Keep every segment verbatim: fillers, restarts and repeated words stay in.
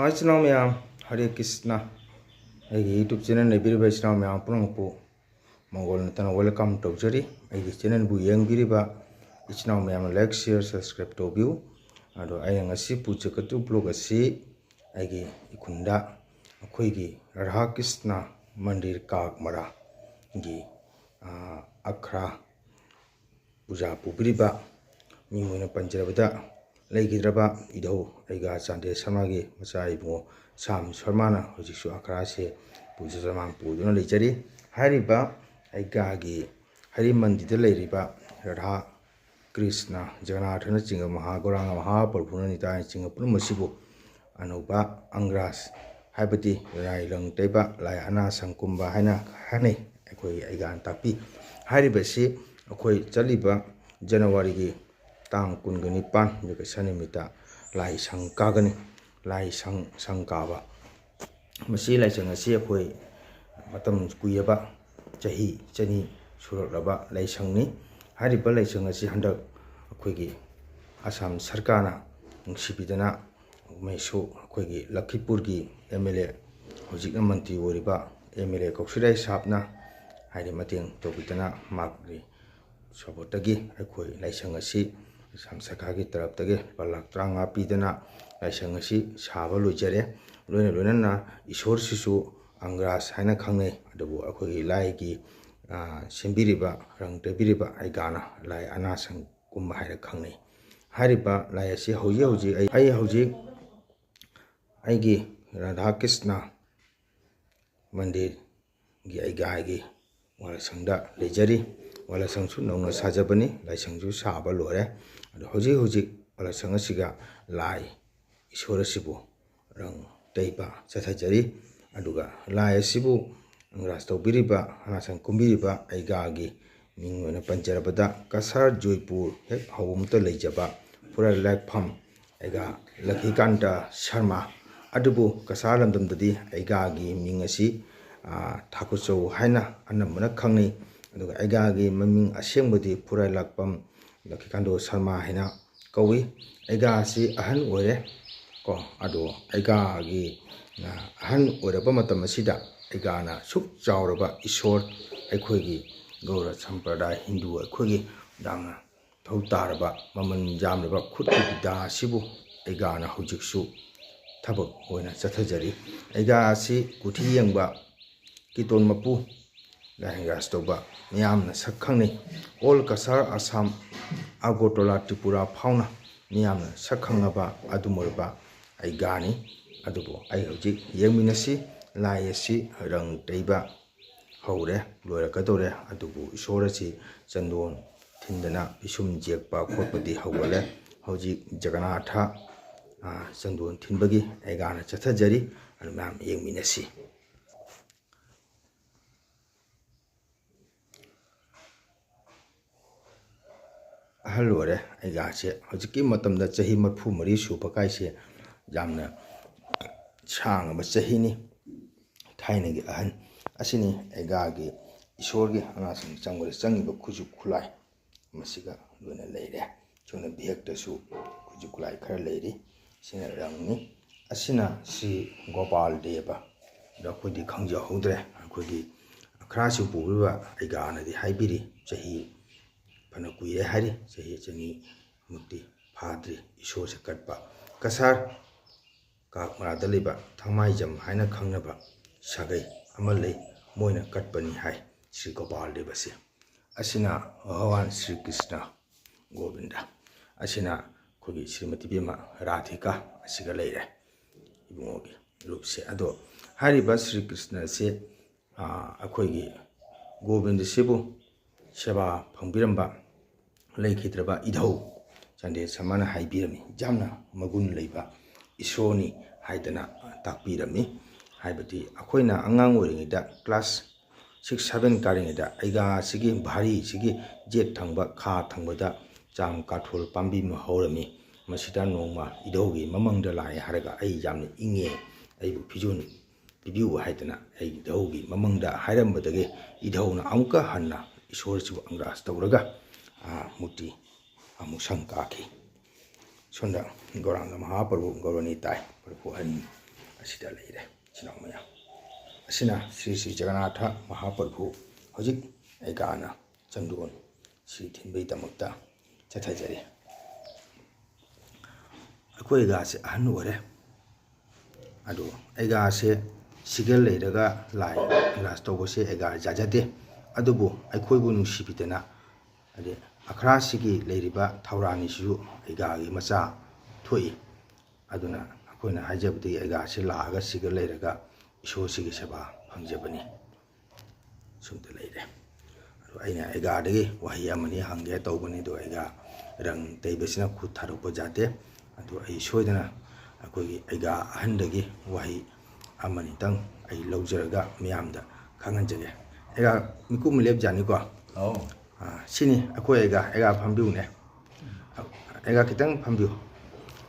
ꯏꯆꯤꯟ ꯏꯅꯥꯎ ꯃꯌꯥꯝ, ꯍꯔꯦ ꯀ꯭ꯔꯤꯁꯅ꯫ ꯑꯩꯒꯤ YouTube channel ꯂꯩꯕꯤꯔꯤꯕ ꯏꯆꯤꯟ ꯏꯅꯥꯎ ꯃꯌꯥꯝ ꯄꯨꯝꯅꯃꯛꯄꯨ ꯃꯪꯒꯣꯜ ꯅꯠꯇꯅ welcome ꯇꯧꯖꯔꯤ꯫ ꯑꯩꯒꯤ channelꯕꯨ ꯌꯦꯡꯕꯤꯔꯤꯕ ꯏꯆꯤꯟ ꯏꯅꯥꯎ ꯃꯌꯥꯝꯅ like, share, subscribe ꯇꯧꯕꯤꯌꯨ꯫ ꯑꯗꯣ ꯑꯩꯅ ꯉꯁꯤ ꯄꯨꯖꯒꯗꯧꯕ vlog ꯑꯁꯤ ꯑꯩꯒꯤ ꯏꯈꯨꯟꯗ ꯑꯩꯈꯣꯏꯒꯤ ꯔꯥꯙꯥ ꯀ꯭ꯔꯤꯁꯅ ꯃꯟꯗꯤꯔ ꯀꯥꯛꯃꯔꯥꯒꯤ, ꯑ, ꯑꯈ꯭ꯔꯥ ꯄꯨꯖꯥ ꯄꯨꯕꯤꯔꯤꯕ, ꯃꯤꯡ ꯑꯣꯏꯅ ꯄꯟꯖꯔꯕꯗ ꯂꯩꯈꯤꯗ꯭ꯔꯕ ꯏꯙꯧ ꯑꯩꯒꯥ ꯆꯥꯟꯗꯦ ꯁꯔꯃꯥꯒꯤ ꯃꯆꯥ ꯏꯕꯨꯡꯉꯣ ꯁꯥꯝ ꯁꯔꯃꯥꯅ ꯍꯧꯖꯤꯛꯁꯨ ꯑꯈ꯭ꯔꯥꯁꯦ ꯄꯨꯖꯥ ꯆꯃꯥꯟ ꯄꯨꯗꯨꯅ ꯂꯩꯖꯔꯤ꯫ ꯍꯥꯏꯔꯤꯕ ꯑꯩꯒꯥꯒꯤ ꯍꯔꯤ ꯃꯟꯗꯤꯔꯗ ꯂꯩꯔꯤꯕ ꯔꯥꯙꯥ ꯀ꯭ꯔꯤꯁꯅ, ꯖꯒꯅꯥꯊꯅꯆꯤꯡꯕ, ꯃꯍꯥꯒꯧꯔꯥꯡꯒ, ꯃꯍꯥꯄ꯭ꯔꯚꯨꯅ ꯅꯤꯇꯥꯏꯅꯆꯤꯡꯕ ꯄꯨꯝꯅꯃꯛꯁꯤꯕꯨ ꯑꯅꯧꯕ ꯑꯪꯒ꯭ꯔꯥꯖ, ꯍꯥꯏꯕꯗꯤ ꯂꯥꯏ ꯔꯪ ꯇꯩꯕ, ꯂꯥꯏ ꯑꯅꯥꯁꯪ ꯀꯨꯝꯕ ꯍꯥꯏꯅ ꯈꯪꯅꯩ꯫ ꯑꯩꯈꯣꯏ ꯑꯩꯒꯥꯅ ꯇꯥꯛꯄꯤ꯫ ꯍꯥꯏꯔꯤꯕꯁꯤ ꯑꯩꯈꯣꯏ ꯆꯠꯂꯤꯕ ꯖꯅꯋꯥꯔꯤꯒꯤ ꯇꯥꯡ ꯀꯨꯟꯒ ꯅꯤꯄꯥꯟ, ꯌꯨꯒꯁ ꯅꯨꯃꯤꯠꯇ ꯂꯥꯏꯁꯪ ꯀꯥꯒꯅꯤ꯫ ꯂꯥꯏꯁꯪ, ꯁꯪ ꯀꯥꯕ꯫ ꯃꯁꯤ ꯂꯥꯏꯁꯪ ꯑꯁꯤ ꯑꯩꯈꯣꯏ ꯃꯇꯝ ꯀꯨꯏꯔꯕ, ꯆꯍꯤ ꯆꯅꯤ ꯁꯨꯔꯛꯂꯕ ꯂꯥꯏꯁꯪꯅꯤ꯫ ꯍꯥꯏꯔꯤꯕ ꯂꯥꯏꯁꯪ ꯑꯁꯤ ꯍꯟꯗꯛ ꯑꯩꯈꯣꯏꯒꯤ ꯑꯁꯥꯝ ꯁꯔꯀꯥꯔꯅ ꯅꯨꯡꯁꯤꯕꯤꯗꯅ ꯃꯩꯁꯨ ꯑꯩꯈꯣꯏꯒꯤ ꯂꯈꯤꯄꯨꯔꯒꯤ MLA, ꯍꯧꯖꯤꯛꯅ ꯃꯟꯇ꯭ꯔꯤ ꯑꯣꯏꯔꯤꯕ MLA ꯀꯧꯁꯤꯔꯥꯏ ꯁꯥꯞꯅ ꯍꯥꯏꯗꯤ ꯃꯇꯦꯡ ꯇꯧꯕꯤꯗꯅ ꯃꯥꯒꯤ ꯁꯣꯕꯣꯠꯇꯒꯤ ꯑꯩꯈꯣꯏ ꯂꯥꯏꯁꯪ ꯑꯁꯤ ꯑꯁꯥꯝ ꯁꯔꯀꯥꯔꯒꯤ ꯇꯔꯞꯇꯒꯤ ꯂꯨꯄꯥ ꯂꯥꯈ ꯇꯔꯥꯃꯉꯥ ꯄꯤꯗꯅ ꯂꯥꯏꯁꯪ ꯑꯁꯤ ꯁꯥꯕ ꯂꯣꯏꯖꯔꯦ꯫ ꯂꯣꯏꯅ ꯂꯣꯏꯅꯅ ꯏꯁꯣꯔꯁꯤꯁꯨ ꯑꯪꯒ꯭ꯔꯥꯖ ꯍꯥꯏꯅ ꯈꯪꯅꯩ, ꯑꯗꯨꯕꯨ ꯑꯩꯈꯣꯏꯒꯤ ꯂꯥꯏꯒꯤ, ꯑ, ꯁꯦꯝꯕꯤꯔꯤꯕ, ꯔꯪ ꯇꯩꯕꯤꯔꯤꯕ ꯑꯩꯒꯥꯅ ꯂꯥꯏ ꯑꯅꯥꯁꯪ ꯀꯨꯝꯕ ꯍꯥꯏꯔ ꯈꯪꯅꯩ꯫ ꯍꯥꯏꯔꯤꯕ ꯂꯥꯏ ꯑꯁꯤ ꯍꯧꯖꯤꯛ ꯍꯧꯖꯤꯛ ꯑꯩ, ꯑꯩ ꯍꯧꯖꯤꯛ ꯑꯩꯒꯤ ꯔꯥꯙꯥ ꯀ꯭ꯔꯤꯁꯅ ꯃꯟꯗꯤꯔꯒꯤ ꯑꯩꯒꯥꯒꯤ ꯋꯥꯂꯥꯁꯪꯗ ꯂꯩꯖꯔꯤ꯫ ꯋꯥꯂꯥꯁꯪꯁꯨ ꯅꯧꯅ ꯁꯥꯖꯕꯅꯤ, ꯂꯥꯏꯁꯪꯁꯨ ꯁꯥꯕ ꯂꯣꯏꯔꯦ꯫ ꯑꯗꯣ ꯍꯧꯖꯤꯛ ꯍꯧꯖꯤꯛ ꯋꯥꯂꯥꯁꯪ ꯑꯁꯤꯒ ꯂꯥꯏ ꯏꯁꯣꯔ ꯑꯁꯤꯕꯨ ꯔꯪ ꯇꯩꯕ ꯆꯠꯊꯖꯔꯤ꯫ ꯑꯗꯨꯒ ꯂꯥꯏ ꯑꯁꯤꯕꯨ ꯑꯪꯒ꯭ꯔꯥꯖ ꯇꯧꯕꯤꯔꯤꯕ, ꯑꯅꯥꯁꯪ ꯀꯨꯝꯕꯤꯔꯤꯕ ꯑꯩꯒꯥꯒꯤ ꯃꯤꯡ ꯑꯣꯏꯅ ꯄꯟꯖꯔꯕꯗ ꯀꯁꯥꯔ ꯖꯣꯏꯄꯨꯔ ꯍꯦꯛ ꯍꯧꯕꯃꯛꯇ ꯂꯩꯖꯕ ꯐꯨꯔꯥꯏ ꯂꯥꯏꯐꯝ ꯑꯩꯒꯥ ꯂꯛꯈꯤꯀꯥꯟꯇ ꯁꯔꯃ, ꯑꯗꯨꯕꯨ ꯀꯁꯥꯔ ꯂꯝꯗꯝꯗꯗꯤ ꯑꯩꯒꯥꯒꯤ ꯃꯤꯡ ꯑꯁꯤ, ꯑ, ꯊꯥꯀꯨꯆꯧ ꯍꯥꯏꯅ ꯑꯅꯝꯕꯅ ꯈꯪꯅꯩ꯫ ꯑꯗꯨꯒ ꯑꯩꯒꯥꯒꯤ ꯃꯃꯤꯡ ꯑꯁꯦꯡꯕꯗꯤ ꯐꯨꯔꯥꯏ ꯂꯥꯛꯄꯝ ꯂꯛꯈꯤꯀꯥꯟꯇ ꯁꯔꯃ ꯍꯥꯏꯅ ꯀꯧꯏ꯫ ꯑꯩꯒꯥ ꯑꯁꯤ ꯑꯍꯟ ꯑꯣꯏꯔꯦ꯫ ꯀꯣ꯫ ꯑꯗꯣ ꯑꯩꯒꯥꯒꯤ, ꯑ, ꯑꯍꯟ ꯑꯣꯏꯔꯛꯄ ꯃꯇꯝ ꯑꯁꯤꯗ ꯑꯩꯒꯥꯅ ꯁꯨꯛ ꯆꯥꯎꯔꯕ ꯏꯁꯣꯔ, ꯑꯩꯈꯣꯏꯒꯤ ꯒꯧꯔ ꯁꯝꯄ꯭ꯔꯗꯥꯌ ꯍꯤꯟꯗꯨ ꯑꯩꯈꯣꯏꯒꯤ ꯌꯥꯝꯅ ꯊꯧ ꯇꯥꯔꯕ, ꯃꯃꯜ ꯌꯥꯝꯂꯕ ꯈꯨꯠꯀꯤ ꯕꯤꯗ꯭ꯌꯥ ꯑꯁꯤꯕꯨ ꯑꯩꯒꯥꯅ ꯍꯧꯖꯤꯛꯁꯨ ꯊꯕꯛ ꯑꯣꯏꯅ ꯆꯠꯊꯖꯔꯤ꯫ ꯑꯩꯒꯥ ꯑꯁꯤ ꯀꯨꯊꯤ ꯌꯦꯡꯕ, ꯀꯤꯔꯇꯣꯟ ꯃꯄꯨ, ꯂꯥꯏꯅꯤꯡ ꯔꯥꯖ ꯇꯧꯕ ꯃꯤꯌꯥꯝꯅ ꯁꯛ ꯈꯪꯅꯩ꯫ ꯑꯣꯜ ꯀꯁꯥꯔ ꯑꯁꯥꯝ, ꯑꯒꯔꯇꯂꯥ ꯇ꯭ꯔꯤꯄꯨꯔꯥ ꯐꯥꯎꯅ ꯃꯤꯌꯥꯝꯅ ꯁꯛ ꯈꯪꯉꯕ ꯑꯗꯨꯝ ꯑꯣꯏꯕ ꯑꯩꯒꯥꯅꯤ꯫ ꯑꯗꯨꯕꯨ ꯑꯩ ꯍꯧꯖꯤꯛ ꯌꯦꯡꯃꯤꯟꯅꯁꯤ, ꯂꯥꯏ ꯑꯁꯤ ꯔꯪ ꯇꯩꯕ ꯍꯧꯔꯦ, ꯂꯣꯏꯔꯛꯀꯗꯧꯔꯦ꯫ ꯑꯗꯨꯕꯨ ꯏꯁꯣꯔ ꯑꯁꯤ ꯆꯟꯗꯣꯟ ꯊꯤꯟꯗꯅ ꯄꯤꯁꯨꯝ ꯌꯦꯛꯄ ꯈꯣꯠꯄꯗꯤ ꯍꯧꯒꯠꯂꯦ꯫ ꯍꯧꯖꯤꯛ ꯖꯒꯅꯥꯊ, ꯑ, ꯆꯟꯗꯣꯟ ꯊꯤꯟꯕꯒꯤ ꯑꯩꯒꯥꯅ ꯆꯠꯊꯖꯔꯤ꯫ ꯑꯗꯨ ꯃꯌꯥꯝ ꯌꯦꯡꯃꯤꯟꯅꯁꯤ꯫ ꯑꯍꯜ ꯑꯣꯏꯔꯦ ꯑꯩꯒꯥꯁꯦ꯫ ꯍꯧꯖꯤꯛꯀꯤ ꯃꯇꯝꯗ ꯆꯍꯤ ꯃꯔꯤꯐꯨ ꯃꯔꯤ ꯁꯨꯕ ꯀꯥꯏꯁꯦ ꯌꯥꯝꯅ ꯁꯥꯡꯉꯕ ꯆꯍꯤꯅꯤ꯫ ꯊꯥꯏꯅꯒꯤ ꯑꯍꯟ ꯑꯁꯤꯅꯤ ꯑꯩꯒꯥꯒꯤ ꯏꯁꯣꯔꯒꯤ ꯑꯉꯥꯡꯁꯤꯡ ꯆꯪꯕꯗ ꯆꯪꯉꯤꯕ ꯈꯨꯠꯁꯨ ꯈꯨꯠꯂꯥꯏ꯫ ꯃꯁꯤꯒ ꯂꯣꯏꯅ ꯂꯩꯔꯦ꯫ ꯁꯣꯝꯅ ꯚꯦꯛꯇꯁꯨ ꯈꯨꯠꯁꯨ ꯈꯨꯠꯂꯥꯏ ꯈꯔ ꯂꯩꯔꯤ꯫ ꯁꯤꯅ ꯔꯪꯅꯤ꯫ ꯑꯁꯤꯅ ꯁ꯭ꯔꯤ ꯒꯣꯄꯥꯜ ꯗꯦꯕ꯫ ꯑꯗꯣ ꯑꯩꯈꯣꯏꯗꯤ ꯈꯪꯖꯍꯧꯗ꯭ꯔꯦ꯫ ꯑꯩꯈꯣꯏꯒꯤ ꯑꯈ꯭ꯔꯥꯁꯨ ꯄꯨꯔꯤꯕ ꯑꯩꯒꯥꯅꯗꯤ ꯍꯥꯏꯕꯤꯔꯤ, ꯆꯍꯤ ꯐꯅ ꯀꯨꯏꯔꯦ ꯍꯥꯏꯔꯤ, ꯆꯍꯤ ꯆꯅꯤꯃꯨꯛꯇꯤ ꯐꯥꯗ꯭ꯔꯤ ꯏꯁꯣꯔꯁꯦ ꯀꯠꯄ꯫ ꯀꯁꯥꯔ ꯀꯥꯛꯃꯔꯥꯗ ꯂꯩꯕ ꯊꯥꯡꯃꯥꯏꯖꯝ ꯍꯥꯏꯅ ꯈꯪꯅꯕ ꯁꯥꯒꯩ ꯑꯃ ꯂꯩ, ꯃꯣꯏꯅ ꯀꯠꯄꯅꯤ ꯍꯥꯏ ꯁ꯭ꯔꯤ ꯒꯣꯄꯥꯜ ꯗꯦꯕꯁꯦ꯫ ꯑꯁꯤꯅ ꯚꯒꯋꯥꯟ ꯁ꯭ꯔꯤ ꯀ꯭ꯔꯤꯁꯅ ꯒꯣꯕꯤꯟꯗ꯫ ꯑꯁꯤꯅ ꯑꯩꯈꯣꯏꯒꯤ ꯁ꯭ꯔꯤꯃꯇꯤ ꯏꯕꯦꯝꯃ ꯔꯥꯙꯤꯀꯥ ꯑꯁꯤꯒ ꯂꯩꯔꯦ, ꯏꯕꯨꯡꯉꯣꯒꯤ ꯔꯨꯞꯁꯦ꯫ ꯑꯗꯣ ꯍꯥꯏꯔꯤꯕ ꯁ꯭ꯔꯤ ꯀ꯭ꯔꯤꯁꯅꯁꯦ, ꯑ, ꯑꯩꯈꯣꯏꯒꯤ ꯒꯣꯕꯤꯟꯗꯁꯤꯕꯨ ꯁꯦꯕꯥ ꯐꯪꯕꯤꯔꯝꯕ ꯂꯩꯈꯤꯗ꯭ꯔꯕ ꯏꯙꯧ ꯆꯟꯗꯦ ꯁꯔꯃꯅ ꯍꯥꯏꯕꯤꯔꯝꯃꯤ꯫ ꯌꯥꯝꯅ ꯃꯒꯨꯟ ꯂꯩꯕ ꯏꯁꯣꯔꯅꯤ ꯍꯥꯏꯗꯅ ꯇꯥꯛꯄꯤꯔꯝꯃꯤ꯫ ꯍꯥꯏꯕꯗꯤ ꯑꯩꯈꯣꯏꯅ ꯑꯉꯥꯡ ꯑꯣꯏꯔꯤꯉꯩꯗ class six seven ꯀꯥꯔꯤꯉꯩꯗ ꯑꯩꯒꯥꯁꯤꯒꯤ ꯚꯥꯔꯤꯁꯤꯒꯤ ꯌꯦꯠ ꯊꯪꯕ, ꯈꯥ ꯊꯪꯕꯗ ꯆꯥꯝ ꯀꯥꯊꯣꯜ ꯄꯥꯝꯕꯤ ꯑꯃ ꯍꯧꯔꯝꯃꯤ꯫ ꯃꯁꯤꯗ ꯅꯣꯡꯃ ꯏꯙꯧꯒꯤ ꯃꯃꯪꯗ ꯂꯥꯛꯑꯦ ꯍꯥꯏꯔꯒ ꯑꯩ ꯌꯥꯝꯅ ꯏꯪꯉꯦ, ꯑꯩꯕꯨ ꯐꯤꯖꯣꯜ ꯄꯤꯕꯤꯌꯨ ꯍꯥꯏꯗꯅ ꯑꯩ ꯏꯙꯧꯒꯤ ꯃꯃꯪꯗ ꯍꯥꯏꯔꯝꯕꯗꯒꯤ ꯏꯙꯧꯅ ꯑꯃꯨꯛꯀ ꯍꯟꯅ ꯏꯁꯣꯔꯁꯤꯕꯨ ꯑꯪꯒ꯭ꯔꯥꯖ ꯇꯧꯔꯒ, ꯑ, ꯃꯨꯔꯇꯤ ꯑꯃꯨꯛ ꯁꯪ ꯀꯥꯈꯤ꯫ ꯁꯣꯝꯗ ꯒꯧꯔꯥꯡꯒ ꯃꯍꯥꯄ꯭ꯔꯚꯨ ꯒꯧꯔꯅꯤ ꯇꯥꯏ꯫ ꯄ꯭ꯔꯚꯨ ꯑꯅꯤ ꯑꯁꯤꯗ ꯂꯩꯔꯦ, ꯏꯆꯤꯟ ꯏꯅꯥꯎ ꯃꯌꯥꯝ꯫ ꯑꯁꯤꯅ ꯁ꯭ꯔꯤ ꯁ꯭ꯔꯤ ꯖꯒꯟꯅꯥꯊ ꯃꯍꯥꯄ꯭ꯔꯚꯨ ꯍꯧꯖꯤꯛ ꯑꯩꯒꯥꯅ ꯆꯟꯗꯣꯟ ꯁꯤ ꯊꯤꯟꯕꯒꯤꯗꯃꯛꯇ ꯆꯠꯊꯖꯔꯤ꯫ ꯑꯩꯈꯣꯏ ꯑꯩꯒꯥꯁꯦ ꯑꯍꯟ ꯑꯣꯏꯔꯦ꯫ ꯑꯗꯣ ꯑꯩꯒꯥꯁꯦ ꯁꯤꯒ ꯂꯩꯔꯒ ꯂꯥꯏ ꯂꯥꯁ ꯇꯧꯕꯁꯦ ꯑꯩꯒꯥ ꯌꯥꯖꯗꯦ꯫ ꯑꯗꯨꯕꯨ ꯑꯩꯈꯣꯏꯕꯨ ꯅꯨꯡꯁꯤꯕꯤꯗꯅ, ꯍꯥꯏꯗꯤ ꯑꯈ꯭ꯔꯥꯁꯤꯒꯤ ꯂꯩꯔꯤꯕ ꯊꯧꯔꯥꯅꯤꯁꯤꯁꯨ ꯑꯩꯒꯥꯒꯤ ꯃꯆꯥ ꯊꯣꯛꯏ꯫ ꯑꯗꯨꯅ ꯑꯩꯈꯣꯏꯅ ꯍꯥꯏꯖꯕꯗꯒꯤ ꯑꯩꯒꯥꯁꯤ ꯂꯥꯛꯑꯒ ꯁꯤꯒ ꯂꯩꯔꯒ ꯏꯁꯣꯔꯁꯤꯒꯤ ꯁꯦꯕꯥ ꯐꯪꯖꯕꯅꯤ꯫ ꯁꯨꯝꯗ ꯂꯩꯔꯦ꯫ ꯑꯗꯣ ꯑꯩꯅ ꯑꯩꯒꯥꯗꯒꯤ ꯋꯥꯍꯩ ꯑꯃꯅꯤ ꯍꯪꯒꯦ ꯇꯧꯕꯅꯤ, ꯑꯗꯣ ꯑꯩꯒꯥ ꯔꯪ ꯇꯩꯕꯁꯤꯅ ꯈꯨꯠ ꯊꯥꯗꯣꯛꯄ ꯌꯥꯗꯦ꯫ ꯑꯗꯣ ꯑꯩ ꯁꯣꯏꯗꯅ ꯑꯩꯈꯣꯏꯒꯤ ꯑꯩꯒꯥ ꯑꯍꯟꯗꯒꯤ ꯋꯥꯍꯩ ꯑꯃꯅꯤꯇꯪ ꯑꯩ ꯂꯧꯖꯔꯒ ꯃꯤꯌꯥꯝꯗ ꯈꯪꯍꯟꯖꯒꯦ꯫ ꯑꯩꯒꯥ ꯃꯤꯀꯨꯞ ꯑꯃ ꯂꯦꯞꯖꯥꯅꯤꯀꯣ꯫ ꯑꯧ꯫ ꯑꯥ, ꯁꯤꯅꯤ ꯑꯩꯈꯣꯏ ꯑꯩꯒꯥ, ꯑꯩꯒꯥ ꯐꯝꯕꯤꯌꯨꯅꯦ꯫ ꯑꯩꯒꯥ ꯈꯤꯇꯪ ꯐꯝꯕꯤꯌꯨ꯫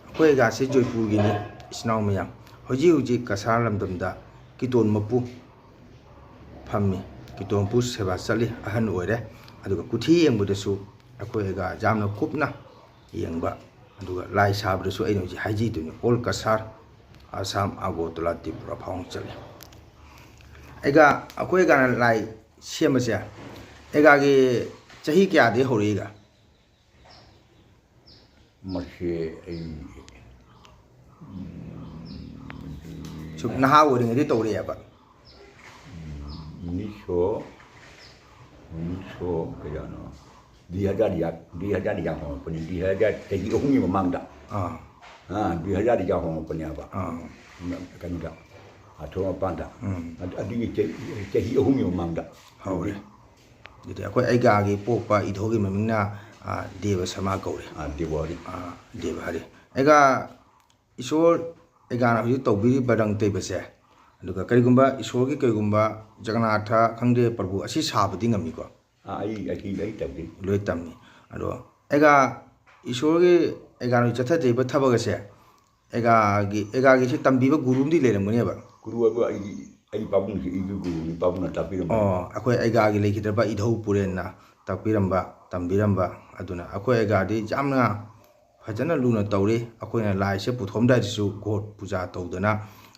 ꯑꯩꯈꯣꯏ ꯑꯩꯒꯥꯁꯤ ꯖꯣꯏꯄꯨꯔꯒꯤꯅꯤ, ꯏꯆꯤꯟ ꯏꯅꯥꯎ ꯃꯌꯥꯝ꯫ ꯍꯧꯖꯤꯛ ꯍꯧꯖꯤꯛ ꯀꯁꯥꯔ ꯂꯝꯗꯝꯗ ꯀꯤꯇꯣꯟ ꯃꯄꯨ ꯐꯝꯃꯤ꯫ ꯀꯤꯇꯣꯟ ꯃꯄꯨ ꯁꯦꯕꯥ ꯆꯠꯂꯤ, ꯑꯍꯟ ꯑꯣꯏꯔꯦ꯫ ꯑꯗꯨꯒ ꯀꯨꯊꯤ ꯌꯦꯡꯕꯗꯁꯨ ꯑꯩꯈꯣꯏ ꯑꯩꯒꯥ ꯌꯥꯝꯅ ꯀꯨꯞꯅ ꯌꯦꯡꯕ꯫ ꯑꯗꯨꯒ ꯂꯥꯏ ꯁꯥꯕꯗꯁꯨ ꯑꯩꯅ ꯍꯧꯖꯤꯛ ꯍꯥꯏꯖꯩꯗꯨꯅꯤ, ꯑꯣꯜ ꯀꯁꯥꯔ, ꯑꯁꯥꯝ, ꯑꯒꯣꯇꯂꯥ, ꯇ꯭ꯔꯤꯄꯨꯔꯥ ꯐꯥꯎ ꯆꯠꯂꯤ꯫ ꯑꯩꯒꯥ, ꯑꯩꯈꯣꯏ ꯑꯩꯒꯥꯅ ꯂꯥꯏ ꯁꯦꯝꯕꯁꯦ, ꯑꯩꯒꯥꯒꯤ ꯆꯍꯤ ꯀꯌꯥꯗꯒꯤ ꯍꯧꯔꯛꯏꯒ? ꯃꯁꯤ ꯑꯩ, ꯎꯝ, ꯁꯨꯝ ꯅꯍꯥ ꯑꯣꯏꯔꯤꯉꯩꯗꯒꯤ ꯇꯧꯔꯛꯑꯦꯕ꯫ ꯎꯅꯤꯁ ꯁꯣ, ꯎꯅꯤꯁ ꯁꯣ ꯀꯌꯥꯅꯣ? ꯗꯤ ꯍꯖꯥꯔ ꯌꯥ-, ꯗꯤ ꯍꯖꯥꯔ ꯌꯥ ꯍꯣꯡꯉꯛꯄꯅꯤ, ꯗꯤ ꯍꯖꯥꯔ ꯆꯍꯤ ꯑꯍꯨꯝꯒꯤ ꯃꯃꯥꯡꯗ꯫ ꯑꯥ꯫ ꯑꯥ, ꯗꯤ ꯍꯖꯥꯔ ꯌꯥ ꯍꯣꯡꯉꯛꯄꯅꯦꯕ꯫ ꯑꯥ꯫ ꯀꯩꯅꯣꯗ, ꯑꯊꯣꯡ ꯃꯄꯥꯟꯗ꯫ ꯎꯝ꯫ ꯑꯗꯨ-, ꯑꯗꯨꯒꯤ ꯆꯍꯤ, ꯆꯍꯤ ꯑꯍꯨꯝꯒꯤ ꯃꯃꯥꯡꯗ꯫ ꯍꯧꯔꯦ꯫ ꯑꯗꯨꯗꯤ ꯑꯩꯈꯣꯏ ꯑꯩꯒꯥꯒꯤ ꯄꯣꯛꯄ ꯏꯙꯧꯒꯤ ꯃꯃꯤꯡꯅ, ꯑꯥ, ꯗꯦꯕ ꯁꯔꯃ ꯀꯧꯔꯦ꯫ ꯑꯥ, ꯗꯦꯕ ꯍꯔꯤ꯫ ꯑꯥ, ꯗꯦꯕ ꯍꯔꯤ꯫ ꯑꯩꯒꯥ, ꯏꯁꯣꯔ, ꯑꯩꯒꯥꯅ ꯍꯧꯖꯤꯛ ꯇꯧꯕꯤꯔꯤꯕ ꯔꯪ ꯇꯩꯕꯁꯦ, ꯑꯗꯨꯒ ꯀꯔꯤꯒꯨꯝꯕ ꯏꯁꯣꯔꯒꯤ ꯀꯔꯤꯒꯨꯝꯕ ꯖꯒꯅꯥꯊ ꯈꯪꯗꯦ, ꯄ꯭ꯔꯚꯨ ꯑꯁꯤ ꯁꯥꯕꯗꯤ ꯉꯝꯃꯤꯀꯣ? ꯑꯥ, ꯑꯩ, ꯑꯩ, ꯑꯩ ꯇꯧꯗꯦ꯫ ꯂꯣꯏ ꯇꯝꯃꯤ꯫ ꯑꯗꯣ ꯑꯩꯒꯥ, ꯏꯁꯣꯔꯒꯤ ꯑꯩꯒꯥꯅ ꯍꯧꯖꯤꯛ ꯆꯠꯊꯖꯔꯤꯕ ꯊꯕꯛ ꯑꯁꯦ, ꯑꯩꯒꯥꯒꯤ, ꯑꯩꯒꯥꯒꯤꯁꯦ ꯇꯝꯕꯤꯕ ꯒꯨꯔꯨ ꯑꯃꯗꯤ ꯂꯩꯔꯝꯒꯅꯦꯕ꯫ ꯒꯨꯔꯨ ꯍꯥꯏꯕꯨ ꯑꯩꯒꯤ, ꯑꯩ ꯄꯥꯕꯨꯡꯁꯤ, ꯑꯩꯒꯤ ꯒꯨꯔꯨꯅꯤ, ꯄꯥꯕꯨꯡꯅ ꯇꯥꯛꯄꯤꯔꯝꯕ꯫ ꯑꯣ, ꯑꯩꯈꯣꯏ ꯑꯩꯒꯥꯒꯤ ꯂꯩꯈꯤꯗ꯭ꯔꯕ ꯏꯙꯧ ꯄꯨꯔꯦꯟꯅ ꯇꯥꯛꯄꯤꯔꯝꯕ, ꯇꯝꯕꯤꯔꯝꯕ꯫ ꯑꯗꯨꯅ ꯑꯩꯈꯣꯏ ꯑꯩꯒꯥꯗꯤ ꯌꯥꯝꯅ ꯐꯖꯅ ꯂꯨꯅ ꯇꯧꯔꯤ꯫ ꯑꯩꯈꯣꯏꯅ ꯂꯥꯏꯁꯦ ꯄꯨꯊꯣꯛꯑꯝꯗꯥꯏꯗꯁꯨ ꯒꯣꯠ ꯄꯨꯖꯥ ꯇꯧꯗꯅ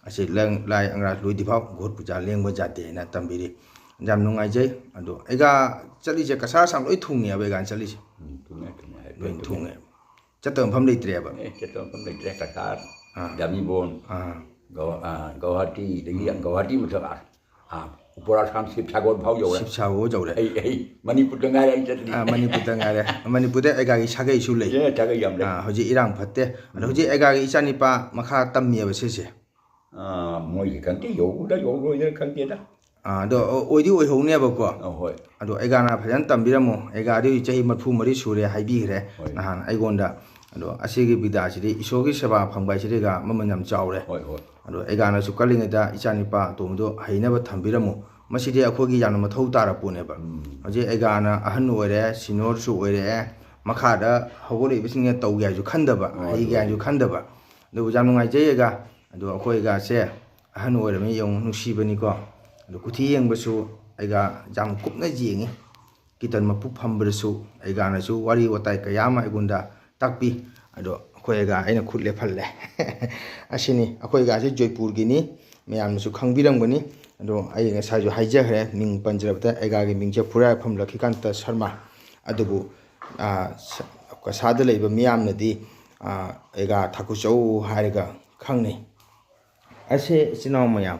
ꯑꯁꯤ ꯂꯦꯡ-, ꯂꯥꯏ ꯑꯪꯒ꯭ꯔꯥ ꯂꯣꯏꯗ꯭ꯔꯤꯐꯥꯎ ꯒꯣꯠ ꯄꯨꯖꯥ ꯂꯦꯡꯕ ꯌꯥꯗꯦꯅ ꯇꯝꯕꯤꯔꯤ꯫ ꯌꯥꯝ ꯅꯨꯡꯉꯥꯏꯖꯩ꯫ ꯑꯗꯣ ꯑꯩꯒ ꯆꯠꯂꯤꯁꯦ ꯀꯁꯥꯔ ꯑꯁꯥꯝ ꯂꯣꯏ ꯊꯨꯡꯉꯦꯕ ꯑꯩꯒ ꯆꯠꯂꯤꯁꯦ꯫ ꯎꯝ, ꯊꯨꯡꯉꯦ, ꯊꯨꯡꯉꯦ, ꯍꯥꯏꯐꯦꯠ ꯂꯣꯏ ꯊꯨꯡꯉꯦ꯫ ꯊꯨꯡꯉꯦ꯫ ꯆꯠꯇꯕ ꯃꯐꯝ ꯂꯩꯇ꯭ꯔꯦꯕ꯫ ꯑꯦ, ꯆꯠꯇꯕ ꯃꯐꯝ ꯂꯩꯇ꯭ꯔꯦ꯫ ꯀꯁꯥꯔ, ꯑꯥ꯫ ꯖꯥꯃꯤꯕꯣꯟ, ꯑꯥ꯫ ꯒꯧ-, ꯑꯥ, ꯒꯧꯍꯥꯇꯤ, ꯑꯗꯒꯤ ꯎꯝ꯫ ꯒꯧꯍꯥꯇꯤ ꯃꯊꯛ, ꯑꯥ, ꯑꯥ, ꯎꯄꯔ ꯑꯁꯥꯝ ꯁꯤꯕꯁꯥꯒꯔ ꯐꯥꯎ ꯌꯧꯔꯦ꯫ ꯁꯤꯕꯁꯥꯒꯔ ꯌꯧꯔꯦ꯫ ꯑꯩ, ꯑꯩ ꯃꯅꯤꯄꯨꯔꯗ ꯉꯥꯏꯔꯦ ꯑꯩ ꯆꯠꯇ꯭ꯔꯤ꯫ ꯑꯥ, ꯃꯅꯤꯄꯨꯔꯗ ꯉꯥꯏꯔꯦ꯫ ꯃꯅꯤꯄꯨꯔꯗ ꯑꯩꯒꯥꯒꯤ ꯁꯥꯒꯩꯁꯨ ꯂꯩ꯫ ꯑꯦ, ꯁꯥꯒꯩ ꯌꯥꯝ ꯂꯩ꯫ ꯑꯥ, ꯍꯧꯖꯤꯛ ꯏꯔꯥꯡ ꯐꯠꯇꯦ꯫ ꯑꯗꯣ ꯎꯝ꯫ ꯍꯧꯖꯤꯛ ꯑꯩꯒꯥꯒꯤ ꯏꯆꯥꯅꯤꯄꯥ ꯃꯈꯥ ꯇꯝꯃꯤꯌꯦꯕ ꯁꯤꯁꯦ꯫ ꯑꯥ, ꯃꯣꯏꯒꯤ ꯈꯪꯗꯦ, ꯌꯧꯕ꯭ꯔꯥ ꯌꯧꯔꯣꯏꯗ꯭ꯔꯥ ꯈꯪꯗꯦꯗ꯫ ꯑꯥ, ꯑꯗꯣ ꯑꯣ-, ꯑꯣꯏꯗꯤ ꯑꯣꯏꯍꯧꯅꯦꯕꯀꯣ꯫ ꯑꯥ, ꯍꯣꯏ꯫ ꯑꯗꯣ ꯑꯩꯒꯥꯅ ꯐꯖꯅ ꯇꯝꯕꯤꯔꯝꯃꯣ꯫ ꯑꯩꯒꯥꯗꯤ ꯍꯧꯖꯤꯛ ꯆꯍꯤ ꯃꯔꯤꯐꯨ ꯃꯔꯤ ꯁꯨꯔꯦ ꯍꯥꯏꯕꯤꯈ꯭ꯔꯦ ꯍꯣꯏ꯫ ꯅꯍꯥꯟ ꯑꯩꯉꯣꯟꯗ꯫ ꯑꯗꯣ ꯑꯁꯤꯒꯤ ꯕꯤꯗ꯭ꯌꯥꯁꯤꯗꯤ ꯏꯁꯣꯔꯒꯤ ꯁꯦꯕꯥ ꯐꯪꯕ ꯍꯥꯏꯁꯤꯗꯤ ꯑꯩꯒꯥ ꯃꯃꯜ ꯌꯥꯝ ꯆꯥꯎꯔꯦ꯫ ꯍꯣꯏ, ꯍꯣꯏ꯫ ꯑꯗꯣ ꯑꯩꯒꯥꯅꯁꯨ ꯀꯜꯂꯤꯉꯩꯗ ꯏꯆꯥꯅꯤꯄꯥ ꯑꯇꯣꯝꯕꯗꯣ ꯍꯩꯅꯕ ꯊꯝꯕꯤꯔꯝꯃꯨ꯫ ꯃꯁꯤꯗꯤ ꯑꯩꯈꯣꯏꯒꯤ ꯌꯥꯝꯅ ꯃꯊꯧ ꯇꯥꯔ ꯄꯣꯠꯅꯦꯕ꯫ ꯎꯝ꯫ ꯍꯧꯖꯤꯛ ꯑꯩꯒꯥꯅ ꯑꯍꯟ ꯑꯣꯏꯔꯦ, ꯁꯤꯅꯤꯌꯔꯁꯨ ꯑꯣꯏꯔꯛꯑꯦ, ꯃꯈꯥꯗ ꯍꯧꯒꯠꯂꯛꯏꯕꯁꯤꯡꯅ ꯇꯧꯒꯦ ꯍꯥꯏꯁꯨ ꯈꯟꯗꯕ, ꯍꯣꯏ, ꯍꯩꯒꯦ ꯍꯣꯏ꯫ ꯍꯥꯏꯁꯨ ꯈꯟꯗꯕ꯫ ꯑꯗꯨꯕꯨ ꯌꯥꯝ ꯅꯨꯡꯉꯥꯏꯖꯩ ꯑꯩꯒꯥ꯫ ꯑꯗꯣ ꯑꯩꯈꯣꯏ ꯑꯩꯒꯥꯁꯦ ꯑꯍꯟ ꯑꯣꯏꯔꯕꯅꯤ ꯌꯦꯡꯉꯨ, ꯅꯨꯡꯁꯤꯕꯅꯤꯀꯣ꯫ ꯑꯗꯣ ꯀꯨꯊꯤ ꯌꯦꯡꯕꯁꯨ ꯑꯩꯒꯥ ꯌꯥꯝ ꯀꯨꯞꯅ ꯌꯦꯡꯉꯤ꯫ ꯀꯤꯔꯇꯟ ꯃꯄꯨ ꯐꯝꯕꯗꯁꯨ ꯑꯩꯒꯥꯅꯁꯨ ꯋꯥꯔꯤ ꯋꯥꯇꯥꯏ ꯀꯌꯥ ꯑꯃ ꯑꯩꯉꯣꯟꯗ ꯇꯥꯛꯄꯤ꯫ ꯑꯗꯣ ꯑꯩꯈꯣꯏ ꯑꯩꯒꯥ ꯑꯩꯅ ꯈꯨꯠ ꯂꯦꯞꯍꯜꯂꯦ꯫ ꯑꯁꯤꯅꯤ, ꯑꯩꯈꯣꯏ ꯑꯩꯒꯥꯁꯦ ꯖꯣꯏꯄꯨꯔꯒꯤꯅꯤ, ꯃꯌꯥꯝꯅꯁꯨ ꯈꯪꯕꯤꯔꯝꯒꯅꯤ꯫ ꯑꯗꯣ ꯑꯩ ꯉꯁꯥꯏꯁꯨ ꯍꯥꯏꯖꯈ꯭ꯔꯦ, ꯃꯤꯡ ꯄꯟꯖꯔꯕꯗ ꯑꯩꯒꯥꯒꯤ ꯃꯤꯡꯁꯦ ꯐꯨꯔꯥꯏꯐꯝ ꯂꯛꯈꯤꯀꯥꯟꯇ ꯁꯔꯃ꯫ ꯑꯗꯨꯕꯨ, ꯑꯥ, ꯁ-, ꯀꯁꯥꯗ ꯂꯩꯕ ꯃꯤꯌꯥꯝꯅꯗꯤ, ꯑꯥ, ꯑꯩꯒꯥ ꯊꯥꯀꯨꯆꯧ ꯍꯥꯏꯔꯒ ꯈꯪꯅꯩ꯫ ꯑꯁꯦ ꯏꯆꯤꯟ ꯏꯅꯥꯎ ꯃꯌꯥꯝ,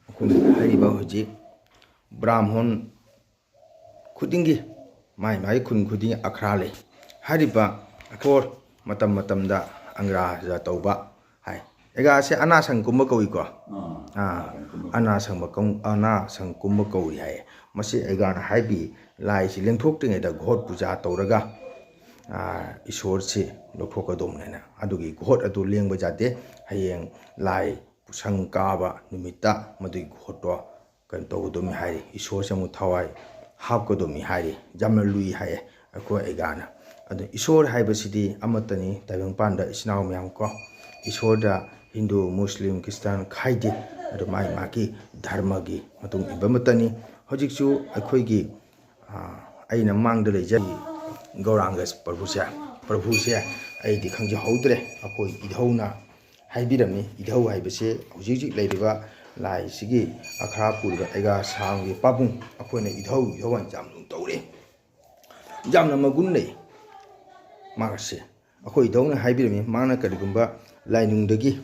ꯑꯩꯈꯣꯏ ꯍꯥꯏꯔꯤꯕ ꯍꯧꯖꯤꯛ ꯕ꯭ꯔꯥꯍꯃꯣꯟ ꯈꯨꯗꯤꯡꯒꯤ, ꯃꯥꯏ ꯃꯥꯏ ꯈꯨꯟ ꯈꯨꯗꯤꯡꯒꯤ ꯑꯈ꯭ꯔꯥ ꯂꯩ꯫ ꯍꯥꯏꯔꯤꯕ ꯑꯈꯣꯔ ꯃꯇꯝ ꯃꯇꯝꯗ ꯑꯪꯒ꯭ꯔꯥꯖ ꯇꯧꯕ ꯍꯥꯏ꯫ ꯑꯩꯒꯥꯁꯦ ꯑꯅꯥꯁꯪ ꯀꯨꯝꯕ ꯀꯧꯏꯀꯣ꯫ ꯑꯥ, ꯑꯥ, ꯑꯅꯥꯁꯪ ꯀꯨꯝꯕ ꯀꯧ-, ꯑꯅꯥꯁꯪ ꯀꯨꯝꯕ ꯀꯧꯏ ꯍꯥꯏꯌꯦ꯫ ꯃꯁꯤ ꯑꯩꯒꯥꯅ ꯍꯥꯏꯕꯤ ꯂꯥꯏꯁꯤ ꯂꯦꯡꯊꯣꯛꯇ꯭ꯔꯤꯉꯩꯗ ꯒꯣꯠ ꯄꯨꯖꯥ ꯇꯧꯔꯒ, ꯑꯥ, ꯏꯁꯣꯔꯁꯤ ꯂꯧꯊꯣꯛꯀꯗꯧꯕꯅꯦꯅ꯫ ꯑꯗꯨꯒꯤ ꯒꯣꯠ ꯑꯗꯨ ꯂꯦꯡꯕ ꯌꯥꯗꯦ꯫ ꯍꯌꯦꯡ ꯂꯥꯏ ꯄꯨꯁꯪ ꯀꯥꯕ ꯅꯨꯃꯤꯠꯇ ꯃꯗꯨꯒꯤ ꯒꯣꯠꯇꯣ ꯀꯩꯅꯣ ꯇꯧꯒꯗꯧꯅꯤ ꯍꯥꯏꯔꯤ, ꯏꯁꯣꯔꯁꯦ ꯑꯃꯨꯛ ꯊꯋꯥꯏ ꯍꯥꯞꯀꯗꯧꯅꯤ ꯍꯥꯏꯔꯤ꯫ ꯌꯥꯝꯅ ꯂꯨꯏ ꯍꯥꯏꯌꯦ ꯑꯩꯈꯣꯏ ꯑꯩꯒꯥꯅ꯫ ꯑꯗꯣ ꯏꯁꯣꯔ ꯍꯥꯏꯕꯁꯤꯗꯤ ꯑꯃꯠꯇꯅꯤ, ꯇꯥꯏꯕꯪꯄꯥꯟꯗ ꯏꯆꯤꯟ ꯏꯅꯥꯎ ꯃꯌꯥꯝ ꯀꯣ꯫ ꯏꯁꯣꯔꯗ ꯍꯤꯟꯗꯨ, ꯃꯨꯁꯂꯤꯝ, ꯈ꯭ꯔꯤꯁꯇꯥꯟ ꯈꯥꯏꯗꯦ꯫ ꯑꯗꯣ ꯃꯥꯒꯤ ꯃꯥꯒꯤ ꯙꯔꯃꯒꯤ ꯃꯇꯨꯡ ꯏꯟꯕ ꯑꯃꯠꯇꯅꯤ꯫ ꯍꯧꯖꯤꯛꯁꯨ ꯑꯩꯈꯣꯏꯒꯤ, ꯑꯥ, ꯑꯩꯅ ꯃꯥꯡꯗ ꯂꯩꯖꯔꯤ ꯒꯧꯔꯥꯡꯒ ꯄ꯭ꯔꯚꯨꯁꯦ꯫ ꯄ꯭ꯔꯚꯨꯁꯦ ꯑꯩꯗꯤ ꯈꯪꯖꯍꯧꯗ꯭ꯔꯦ꯫ ꯑꯩꯈꯣꯏ ꯏꯙꯧꯅ ꯍꯥꯏꯕꯤꯔꯝꯃꯤ꯫ ꯏꯙꯧ ꯍꯥꯏꯕꯁꯦ ꯍꯧꯖꯤꯛ ꯍꯧꯖꯤꯛ ꯂꯩꯔꯤꯕ ꯂꯥꯏꯁꯤꯒꯤ ꯑꯈ꯭ꯔꯥ ꯄꯨꯔꯤꯕ ꯑꯩꯒꯥ ꯁꯥꯝꯒꯤ ꯄꯥꯕꯨꯡ ꯑꯩꯈꯣꯏꯅ ꯏꯙꯧ ꯏꯙꯧ ꯍꯥꯏꯅ ꯌꯥꯝ ꯂꯨꯅ ꯇꯧꯔꯦ꯫ ꯌꯥꯝꯅ ꯃꯒꯨꯟ ꯂꯩ ꯃꯥꯁꯦ꯫ ꯑꯩꯈꯣꯏ ꯏꯙꯧꯅ ꯍꯥꯏꯕꯤꯔꯝꯃꯤ, ꯃꯥꯅ ꯀꯔꯤꯒꯨꯝꯕ ꯂꯥꯏꯅꯨꯡꯗꯒꯤ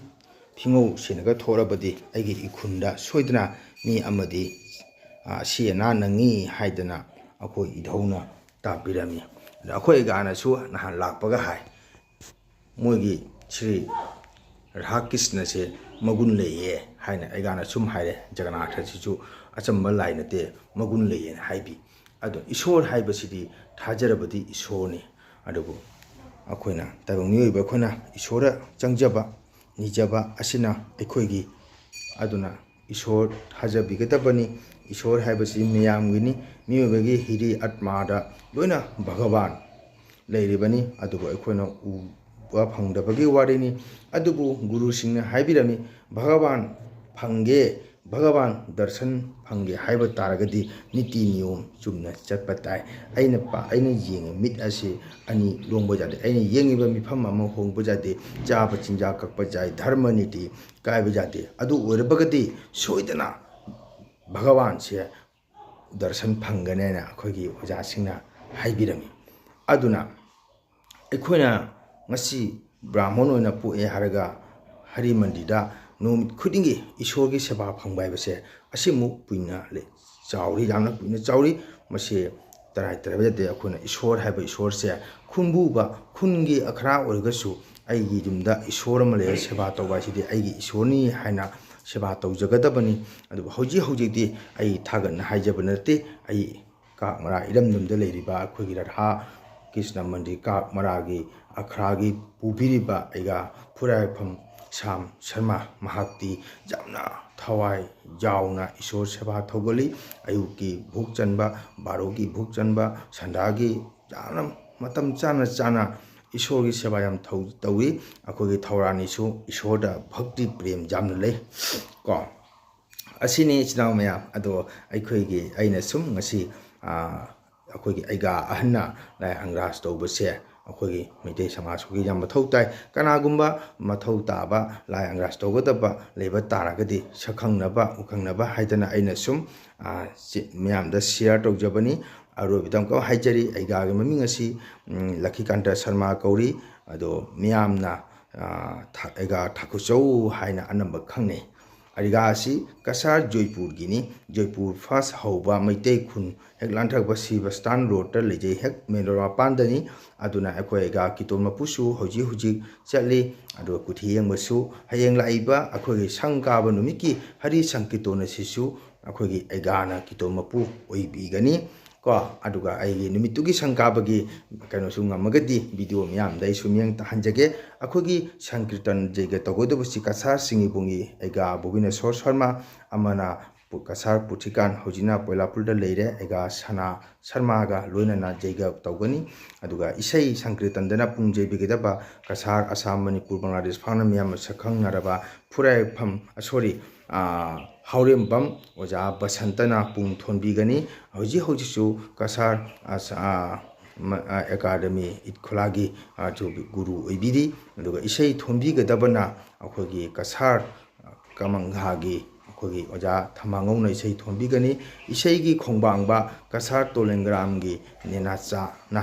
ꯐꯤꯉꯧ ꯁꯤꯟꯅꯒ ꯊꯣꯛꯂꯕꯗꯤ ꯑꯩꯒꯤ ꯏꯈꯨꯟꯗ ꯁꯣꯏꯗꯅ ꯃꯤ ꯑꯃꯗꯤ, ꯑ, ꯑꯁꯤ ꯑꯅꯥ ꯅꯪꯉꯤ ꯍꯥꯏꯗꯅ ꯑꯩꯈꯣꯏ ꯏꯙꯧꯅ ꯇꯥꯛꯄꯤꯔꯝꯃꯤ꯫ ꯑꯗ ꯑꯩꯈꯣꯏ ꯑꯩꯒꯥꯅꯁꯨ ꯅꯍꯥꯟ ꯂꯥꯛꯄꯒ ꯍꯥꯏ, ꯃꯣꯏꯒꯤ ꯁ꯭ꯔꯤ ꯔꯥꯙꯥ ꯀ꯭ꯔꯤꯁꯅꯁꯦ ꯃꯒꯨꯟ ꯂꯩꯌꯦ ꯍꯥꯏꯅ ꯑꯩꯒꯥꯅ ꯁꯨꯝ ꯍꯥꯏꯔꯦ꯫ ꯖꯒꯅꯥꯊꯁꯤꯁꯨ ꯑꯆꯝꯕ ꯂꯥꯏ ꯅꯠꯇꯦ, ꯃꯒꯨꯟ ꯂꯩꯌꯦꯅ ꯍꯥꯏꯕꯤ꯫ ꯑꯗꯣ ꯏꯁꯣꯔ ꯍꯥꯏꯕꯁꯤꯗꯤ ꯊꯥꯖꯔꯕꯗꯤ ꯏꯁꯣꯔꯅꯤ꯫ ꯑꯗꯨꯕꯨ ꯑꯩꯈꯣꯏꯅ ꯇꯥꯏꯕꯪ ꯃꯤꯑꯣꯏꯕ ꯑꯩꯈꯣꯏꯅ ꯏꯁꯣꯔꯗ ꯆꯪꯖꯕ, ꯅꯤꯖꯕ ꯑꯁꯤꯅ ꯑꯩꯈꯣꯏꯒꯤ, ꯑꯗꯨꯅ ꯏꯁꯣꯔ ꯊꯥꯖꯕꯤꯒꯗꯕꯅꯤ꯫ ꯏꯁꯣꯔ ꯍꯥꯏꯕꯁꯤ ꯃꯤꯌꯥꯝꯒꯤꯅꯤ꯫ ꯃꯤꯑꯣꯏꯕꯒꯤ ꯍꯤꯔꯤ ꯑꯠꯃꯥꯗ ꯂꯣꯏꯅ ꯚꯒꯕꯥꯟ ꯂꯩꯔꯤꯕꯅꯤ, ꯑꯗꯨꯕꯨ ꯑꯩꯈꯣꯏꯅ ꯎꯕ ꯐꯪꯗꯕꯒꯤ ꯋꯥꯔꯤꯅꯤ꯫ ꯑꯗꯨꯕꯨ ꯒꯨꯔꯨꯁꯤꯡꯅ ꯍꯥꯏꯕꯤꯔꯝꯃꯤ, ꯚꯒꯕꯥꯟ ꯐꯪꯒꯦ, ꯚꯒꯕꯥꯟ ꯗꯔꯁꯟ ꯐꯪꯒꯦ ꯍꯥꯏꯕ ꯇꯥꯔꯒꯗꯤ ꯅꯤꯇꯤ ꯅꯤꯌꯣꯝ ꯆꯨꯝꯅ ꯆꯠꯄ ꯇꯥꯏ꯫ ꯑꯩꯅ ꯄꯥ-, ꯑꯩꯅ ꯌꯦꯡꯉꯤ ꯃꯤꯠ ꯑꯁꯤ ꯑꯅꯤ ꯂꯣꯡꯕ ꯌꯥꯗꯦ, ꯑꯩꯅ ꯌꯦꯡꯉꯤꯕ ꯃꯤꯐꯝ ꯑꯃ ꯍꯣꯡꯕ ꯌꯥꯗꯦ, ꯆꯥꯕ ꯆꯤꯟꯖꯥꯛ ꯀꯛꯄ ꯌꯥꯏ, ꯙꯔꯃ ꯅꯤꯇꯤ ꯀꯥꯏꯕ ꯌꯥꯗꯦ꯫ ꯑꯗꯨ ꯑꯣꯏꯔꯕꯒꯗꯤ ꯁꯣꯏꯗꯅ ꯚꯒꯕꯥꯟꯁꯦ ꯗꯔꯁꯟ ꯐꯪꯒꯅꯦꯅ ꯑꯩꯈꯣꯏꯒꯤ ꯑꯣꯖꯥꯁꯤꯡꯅ ꯍꯥꯏꯕꯤꯔꯝꯃꯤ꯫ ꯑꯗꯨꯅ ꯑꯩꯈꯣꯏꯅ ꯉꯁꯤ ꯕ꯭ꯔꯥꯍꯃꯟ ꯑꯣꯏꯅ ꯄꯣꯛꯑꯦ ꯍꯥꯏꯔꯒ ꯍꯔꯤ ꯃꯟꯗꯤꯔꯗ ꯅꯨꯃꯤꯠ ꯈꯨꯗꯤꯡꯒꯤ ꯏꯁꯣꯔꯒꯤ ꯁꯦꯕꯥ ꯐꯪꯕ ꯍꯥꯏꯕꯁꯦ ꯑꯁꯤꯃꯨꯛ ꯀꯨꯏꯅ ꯂꯩ-, ꯆꯥꯎꯔꯤ, ꯌꯥꯝꯅ ꯀꯨꯏꯅ ꯆꯥꯎꯔꯤ꯫ ꯃꯁꯤ ꯇꯔꯥꯏ ꯇꯔꯥꯏꯕ ꯌꯥꯗꯦ꯫ ꯑꯩꯈꯣꯏꯅ ꯏꯁꯣꯔ ꯍꯥꯏꯕ ꯏꯁꯣꯔꯁꯦ ꯈꯨꯝꯕꯨꯕ ꯈꯨꯟꯒꯤ ꯑꯈꯔꯥ ꯑꯣꯏꯔꯒꯁꯨ ꯑꯩꯒꯤ ꯌꯨꯝꯗ ꯏꯁꯣꯔ ꯑꯃ ꯂꯩꯔ ꯁꯦꯕꯥ ꯇꯧꯕ ꯍꯥꯏꯁꯤꯗꯤ ꯑꯩꯒꯤ ꯏꯁꯣꯔꯅꯤ ꯍꯥꯏꯅ ꯁꯦꯕꯥ ꯇꯧꯖꯒꯗꯕꯅꯤ꯫ ꯑꯗꯨꯕꯨ ꯍꯧꯖꯤꯛ ꯍꯧꯖꯤꯛꯇꯤ ꯑꯩ ꯊꯥꯒꯠꯅ ꯍꯥꯏꯖꯕ ꯅꯠꯇꯦ꯫ ꯑꯩ ꯀꯥꯛ ꯃꯔꯥ ꯏꯔꯝꯗꯝꯗ ꯂꯩꯔꯤꯕ ꯑꯩꯈꯣꯏꯒꯤ ꯔꯥꯙꯥ ꯀ꯭ꯔꯤꯁꯅ ꯃꯟꯗꯤꯔ ꯀꯥꯛ ꯃꯔꯥꯒꯤ ꯑꯈ꯭ꯔꯥꯒꯤ ꯄꯨꯕꯤꯔꯤꯕ ꯑꯩꯒꯥ ꯐꯨꯔꯥꯏꯐꯝ ꯁꯥꯝ ꯁꯔꯃ ꯃꯍꯥꯛꯇꯤ ꯌꯥꯝꯅ ꯊꯋꯥꯏ ꯌꯥꯎꯅ ꯏꯁꯣꯔ ꯁꯦꯕꯥ ꯇꯧꯒꯜꯂꯤ꯫ ꯑꯌꯨꯛꯀꯤ ꯚꯣꯛ ꯆꯟꯕ, ꯕꯥꯔꯣꯒꯤ ꯚꯣꯛ ꯆꯟꯕ, ꯁꯟꯗꯥꯒꯤ ꯌꯥꯝꯅ ꯃꯇꯝ ꯆꯥꯅ ꯆꯥꯅ ꯏꯁꯣꯔꯒꯤ ꯁꯦꯕꯥ ꯌꯥꯝ ꯊꯧ-, ꯇꯧꯏ꯫ ꯑꯩꯈꯣꯏꯒꯤ ꯊꯧꯔꯥꯅꯤꯁꯨ ꯏꯁꯣꯔꯗ ꯚꯛꯇꯤ ꯄ꯭ꯔꯦꯝ ꯌꯥꯝꯅ ꯂꯩ ꯀꯣ꯫ ꯑꯁꯤꯅꯤ ꯏꯆꯤꯟ ꯏꯅꯥꯎ ꯃꯌꯥꯝ꯫ ꯑꯗꯣ ꯑꯩꯈꯣꯏꯒꯤ, ꯑꯩꯅ ꯁꯨꯝ ꯉꯁꯤ, ꯑꯥ, ꯑꯩꯈꯣꯏꯒꯤ ꯑꯩꯒꯥ ꯑꯍꯟꯅ ꯂꯥꯏ ꯑꯪꯒ꯭ꯔꯥꯖ ꯇꯧꯕꯁꯦ ꯑꯩꯈꯣꯏꯒꯤ ꯃꯩꯇꯩ ꯁꯃꯥꯖ ꯈꯨꯗꯤꯡꯃꯛ ꯌꯥꯝ ꯃꯊꯧ ꯇꯥꯏ꯫ ꯀꯅꯥꯒꯨꯝꯕ ꯃꯊꯧ ꯇꯥꯕ ꯂꯥꯏ ꯑꯪꯒ꯭ꯔꯥꯖ ꯇꯧꯒꯗꯕ ꯂꯩꯕ ꯇꯥꯔꯒꯗꯤ ꯁꯛꯈꯪꯅꯕ ꯎꯈꯪꯅꯕ ꯍꯥꯏꯗꯅ ꯑꯩꯅ ꯁꯨꯝ, ꯑ, ꯆꯤ-, ꯃꯌꯥꯝꯗ share ꯇꯧꯖꯕꯅꯤ꯫ ꯑꯔꯣꯏꯕꯗ ꯑꯃꯨꯛꯀ ꯍꯥꯏꯖꯔꯤ, ꯑꯩꯒꯥꯒꯤ ꯃꯃꯤꯡ ꯑꯁꯤ, ꯎꯝ, ꯂꯛꯈꯤꯀꯥꯟꯇ ꯁꯔꯃ ꯀꯧꯔꯤ꯫ ꯑꯗꯣ ꯃꯤꯌꯥꯝꯅ, ꯑ, ꯊ-, ꯑꯩꯒꯥ ꯊꯥꯀꯨꯆꯧ ꯍꯥꯏꯅ ꯑꯅꯝꯕ ꯈꯪꯅꯩ꯫ ꯑꯩꯒꯥ ꯑꯁꯤ ꯀꯁꯥꯔ ꯖꯣꯏꯄꯨꯔꯒꯤꯅꯤ꯫ ꯖꯣꯏꯄꯨꯔ first ꯍꯧꯕ ꯃꯩꯇꯩ ꯈꯨꯟ ꯍꯦꯛ ꯂꯥꯟꯊꯔꯛꯄ ꯁꯤ ꯕꯁ ꯁ꯭ꯇꯥꯟ ꯔꯣꯗꯇ ꯂꯩꯖꯩ, ꯍꯦꯛ main road ꯃꯄꯥꯟꯗꯅꯤ꯫ ꯑꯗꯨꯅ ꯑꯩꯈꯣꯏ ꯑꯩꯒꯥ ꯀꯤꯇꯣꯟ ꯃꯄꯨꯁꯨ ꯍꯧꯖꯤꯛ ꯍꯧꯖꯤꯛ ꯆꯠꯂꯤ꯫ ꯑꯗꯨꯒ ꯀꯨꯊꯤ ꯌꯦꯡꯕꯁꯨ ꯍꯌꯦꯡ ꯂꯥꯛꯏꯕ ꯑꯩꯈꯣꯏꯒꯤ ꯁꯪ ꯀꯥꯕ ꯅꯨꯃꯤꯠꯀꯤ ꯍꯔꯤ ꯁꯪꯀꯤꯔꯇꯣꯟ ꯑꯁꯤꯁꯨ ꯑꯩꯈꯣꯏꯒꯤ ꯑꯩꯒꯥꯅ ꯀꯤꯇꯣꯟ ꯃꯄꯨ ꯑꯣꯏꯕꯤꯒꯅꯤ꯫ ꯀꯣ, ꯑꯗꯨꯒ ꯑꯩꯒꯤ ꯅꯨꯃꯤꯠꯇꯨꯒꯤ ꯁꯪ ꯀꯥꯕꯒꯤ ꯀꯩꯅꯣꯁꯨ ꯉꯝꯃꯒꯗꯤ video ꯃꯌꯥꯝꯗ ꯑꯩꯁꯨ ꯃꯤꯠꯌꯦꯡ ꯇꯥꯍꯟꯖꯒꯦ꯫ ꯑꯩꯈꯣꯏꯒꯤ ꯁꯪꯀꯤꯔꯇꯟ ꯖꯩꯒ ꯇꯧꯒꯗꯕꯁꯤ ꯀꯁꯥꯔ ꯁꯤꯡꯒꯤꯕꯨꯡꯒꯤ ꯑꯩꯒꯥ ꯚꯨꯕꯤꯅꯦꯁꯣꯔ ꯁꯔꯃ, ꯑꯃꯅ ꯄꯨ-, ꯀꯁꯥꯔ ꯄꯨꯊꯤꯀꯥꯟ, ꯍꯧꯖꯤꯛꯅ ꯄꯣꯏꯂꯥꯄꯨꯔꯗ ꯂꯩꯔꯦ, ꯑꯩꯒꯥ ꯁꯅꯥ ꯁꯔꯃꯒ ꯂꯣꯏꯅꯅ ꯖꯩꯒ ꯇꯧꯒꯅꯤ꯫ ꯑꯗꯨꯒ ꯏꯁꯩ ꯁꯪꯀꯤꯔꯇꯟꯗꯅ ꯄꯨꯡ ꯌꯩꯕꯤꯒꯗꯕ ꯀꯁꯥꯔ, ꯑꯁꯥꯝ, ꯃꯅꯤꯄꯨꯔ, ꯕꯪꯒ꯭ꯂꯥꯗꯦꯁ ꯐꯥꯎꯅ ꯃꯤꯌꯥꯝꯅ ꯁꯛꯈꯪꯅꯔꯕ ꯐꯨꯔꯥꯏꯐꯝ, ꯑ, sorry, ꯑ, ꯍꯥꯎꯔꯦꯝꯕꯝ ꯑꯣꯖꯥ ꯕꯁꯟꯇꯅ ꯄꯨꯡ ꯊꯣꯟꯕꯤꯒꯅꯤ꯫ ꯍꯧꯖꯤꯛ ꯍꯧꯖꯤꯛꯁꯨ ꯀꯁꯥꯔ, ꯑ, ꯁ-, ꯑ, ꯃ-, ꯑ, ꯑꯦꯀꯥꯗꯃꯤ ꯏꯠꯈꯣꯂꯥꯒꯤ, ꯑ, ꯆꯨ-, ꯒꯨꯔꯨ ꯑꯣꯏꯕꯤꯔꯤ꯫ ꯑꯗꯨꯒ ꯏꯁꯩ ꯊꯣꯟꯕꯤꯒꯗꯕꯅ ꯑꯩꯈꯣꯏꯒꯤ ꯀꯁꯥꯔ, ꯑ, ꯀꯃꯪꯘꯥꯒꯤ ꯑꯩꯈꯣꯏꯒꯤ ꯑꯣꯖꯥ ꯊꯃꯥꯉꯧꯅ ꯏꯁꯩ ꯊꯣꯟꯕꯤꯒꯅꯤ꯫ ꯏꯁꯩꯒꯤ ꯈꯣꯡꯕꯥꯡꯕ ꯀꯁꯥꯔ ꯇꯣꯂꯦꯡꯒ꯭ꯔꯥꯝꯒꯤ ꯅꯦꯅꯥꯆꯥꯅ,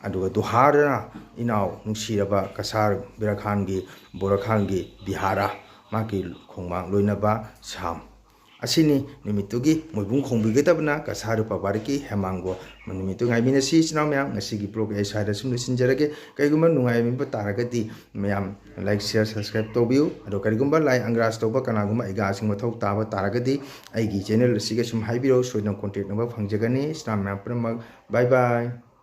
ꯑꯗꯨꯒ ꯗꯨꯍꯥꯔꯅ ꯏꯅꯥꯎ ꯅꯨꯡꯁꯤꯔꯕ ꯀꯁꯥꯔ ꯕꯤꯔꯥꯈꯥꯟꯒꯤ, ꯕꯣꯔꯥꯈꯥꯟꯒꯤ ꯕꯤꯍꯥꯔꯥ, ꯃꯥꯒꯤ ꯈꯣꯡꯕꯥꯡ ꯂꯣꯏꯅꯕ ꯁꯥꯝ꯫ ꯑꯁꯤꯅꯤ ꯅꯨꯃꯤꯠꯇꯨꯒꯤ ꯃꯣꯏꯕꯨꯡ ꯈꯣꯡꯕꯤꯒꯗꯕꯅ ꯀꯁꯥꯔ ꯔꯨꯄꯥ ꯕꯥꯔꯤꯛꯀꯤ ꯍꯦꯃꯥꯡꯒꯣ꯫ ꯅꯨꯃꯤꯠꯇꯨ ꯉꯥꯏꯃꯤꯟꯅꯁꯤ ꯏꯆꯤꯟ ꯏꯅꯥꯎ ꯃꯌꯥꯝ꯫ ꯉꯁꯤꯒꯤ vlog ꯑꯩ ꯁ꯭ꯋꯥꯏꯗ ꯁꯨꯝ ꯂꯣꯏꯁꯤꯟꯖꯔꯒꯦ꯫ ꯀꯩꯒꯨꯝꯕ ꯅꯨꯡꯉꯥꯏꯕꯤꯕ ꯇꯥꯔꯒꯗꯤ ꯃꯌꯥꯝ like, share, subscribe ꯇꯧꯕꯤꯌꯨ꯫ ꯑꯗꯣ ꯀꯔꯤꯒꯨꯝꯕ ꯂꯥꯏ ꯑꯪꯒ꯭ꯔꯥꯖ ꯇꯧꯕ ꯀꯅꯥꯒꯨꯝꯕ ꯑꯩꯒꯥꯁꯤꯡ ꯃꯊꯧ ꯇꯥꯕ ꯇꯥꯔꯒꯗꯤ ꯑꯩꯒꯤ channel ꯑꯁꯤꯒ ꯁꯨꯝ ꯍꯥꯏꯕꯤꯔꯛꯎ, ꯁꯣꯏꯗꯅ contact number ꯐꯪꯖꯒꯅꯤ꯫ ꯏꯆꯤꯟ ꯏꯅꯥꯎ ꯃꯌꯥꯝ ꯄꯨꯝꯅꯃꯛ bye bye꯫